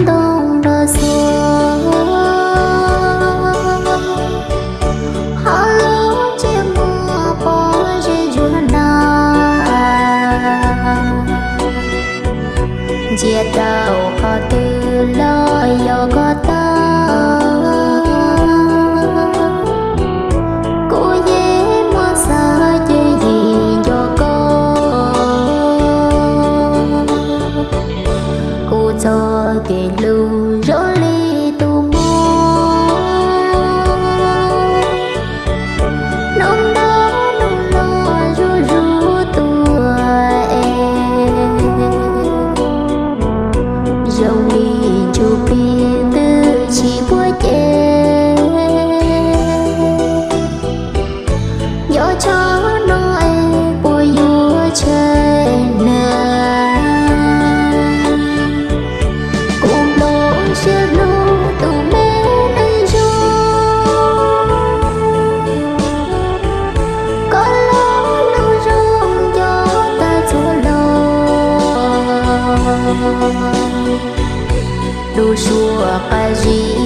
ntoo rau xuas, ho lub ntsej muag pom ze ntsuag na. Ntsia rau qhov twg los yog koj tau, kuv yeej muaj xav ces yim nco koj. Kuv txoj kev hlub zoo li tus mos, hnub no hnub no zuj zus tuaj es, zoo li ntsuj plig twb tsis puab ces. Nco tshaj no es puas yuav tsheej nws, kuv nplooj siab hlub tus me neej zoo. Koj los lub zoo nco tag txhua los, lub suab qab zib